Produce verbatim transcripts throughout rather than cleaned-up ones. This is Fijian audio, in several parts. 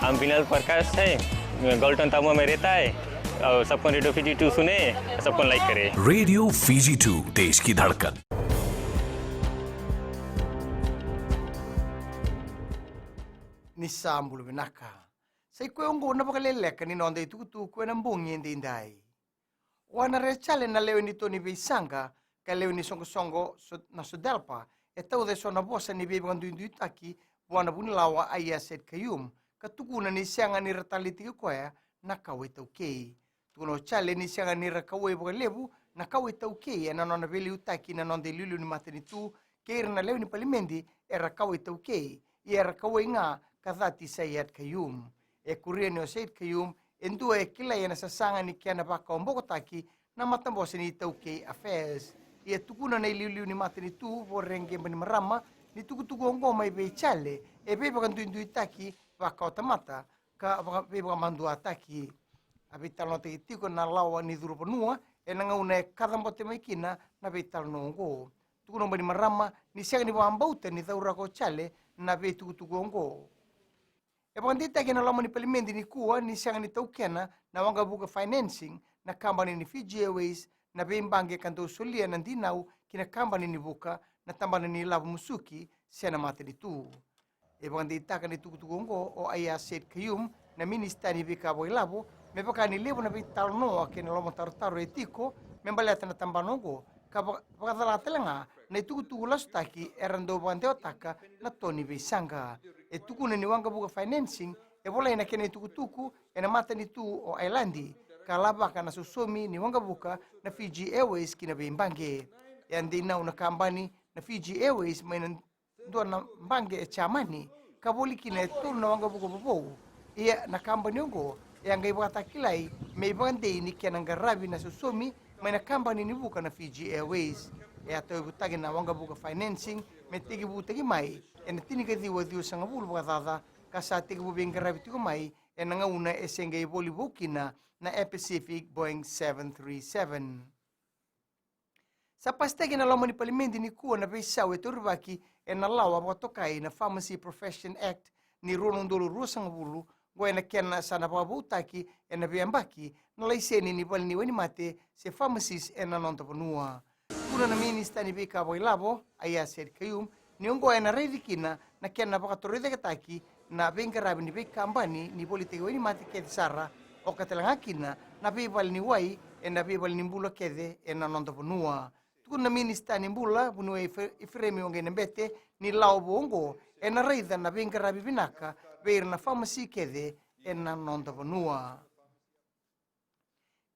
नाम विनल प्रकाश है, मैं गोल्टन तामुआ में रहता है। और सबको रेडियो फिजी टू सुने, सबको लाइक करे। रेडियो फिजी टू, देश की धड़कन। Ni sa bula vinaka. Sa i koya oqo na vakaleleka ni noda itukutuku ena bogi edaidai. O Anare Jale na lewe ni to ni veisaqa ka lewe ni soqosoqo so, na SODELPA, e tauca eso na vosa ni veivakaduiduitaki vua na vunilawa Aiyaz Sayed-Khaiyum, ka tukuna ni sega ni ra taleitaki koya na kawa iTaukei. Tukuna o Jale ni sega ni ra kauwai vakalevu na kawa iTaukei ena nona veiliutaki na noda iliuliu ni matanitu kei ira na lewe ni palimedi era kawa iTaukei, ia era kauwai ga ka cati Sayed-Khaiyum. E kuria ni o Sayed-Khaiyum e dua e kilai ena sasaga ni kena vakaobokotaki na matabose ni iTaukei Affairs. Ia tukuna na iliuliu ni matanitu Voreqe Bainimarama ni tukutuku oqo mai vei Jale e veivakaduiduitaki vakaotamata ka vaka, veivakamaduataki. A veitalanoataki tiko na lawa ni curu vanua ena gauna e kacabote mai kina na veitalanoa oqo. Tukuna o Bainimarama ni sega ni vakabauta ni cauraka o Jale na veitukutuku oqo. E vakadeitaki ena loma ni palimedi nikua ni sega ni taukena na waqavuka financing na kabani ni Fiji Airways na veibaqe ka dau solia na dinau ki na kabani ni vuka, na tabana ni ilavo musuki se na matanitu. E vakadeitaka na itukutuku oqo o Aiyaz Sayed-Khaiyum, na minisita ni veika vakailavo, me vaka ni levu na veitalanoa kei na lomatarotaro e tiko me baleta na tabana oqo, ka vaka, vakacala tale ga na itukutuku lasutaki era dau vakadewataka na to ni veisaqa. E tukuna ni waqavuka financing e volai na kena itukutuku ena matanitu o Ailadi, ka lavaka na sosomi ni waqavuka na Fiji Airways ki na veibaqe. E a dinau na kabani na Fiji Airways mai na dua na baqe e Jamani, ka voli kina e tolu na waqavuka vovou. Ia na kabani oqo e a qai vakatakilai me ivakadei ni kena qaravi na sosomi mai na kabani ni vuka na Fiji Airways. E a tauyavutaki na waqavuka financing me tekivutaki mai ena tinikaciwa ciwasagavulu vakacaca, ka sa tekivu veiqaravi tiko mai ena gauna e se qai voli vou kina na Air Pacific Boeing seven three seven. Sa pasitaki ena loma ni palimedi nikua na veisau e taurivaki ena lawa vakatokai na Pharmacy Profession Act ni rua na udolu ruasagavulu, oqo ena kena sa na vakavoutaki ena veiyabaki na laiseni ni vale ni wainimate se pharmacist ena noda vanua. Tukuna na minisita ni veika vakailavo, Aiyaz Sayed-Khaiyum, ni oqo ena raici kina na kena vakatorocaketaki na veiqaravi ni veikabani ni volitaki wainimate kece sara, oka tale ga kina na veivale ni wai ena veivale ni bula kece ena noda vanua. Tukuna na minisita ni bula, vuniwai Ife, Ifereimi Waqainabete, ni lawa vou oqo ena raica na veiqaravi vinaka vei ira na famasi kece ena noda vanua.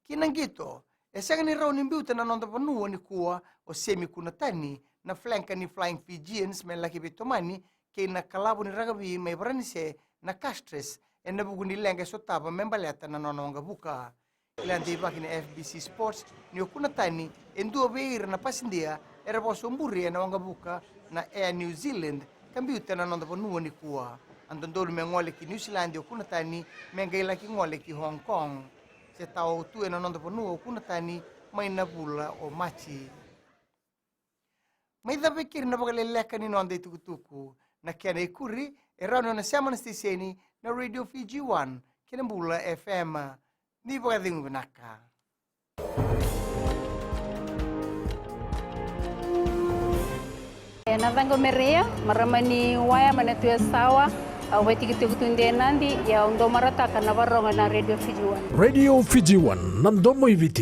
Ki na qito, e sega ni rawa ni biuta na noda vanua nikua o Semi Kunatani, na flanker ni Flying Fijians, me laki veitomani kei na kalavo ni rakavi mai Varanise na Castres, ena vuku ni leqa e sotava me baleta na nona waqavuka. Kila deivaki na F B C Sports ni o Kunatani e dua vei ira na pasidia era vakasoburi ena waqavuka na Air New Zealand ka biuta na noda vanua nikua. A dodonu me gole ki Niusiladi o Kunatani me qai laki gole ki Hong Kong. Se tao tu ena noda vanua o Kunatani mai na vula o Maji. Mai cava e keri na vakaleleka ni noda itukutuku. Na kena ikuri e rawa ni o na sema na siteseni na Radio Fiji One kei na Bula F M. Ni vakacegu vinaka. E na caqu o Meria, marama ni Waya mai na Tuyasawa. Au vaitikotiko tu de Nadi, ia au dau marautaka na varogo na Radio Fiji One. Radio Fiji One, na domo i Viti.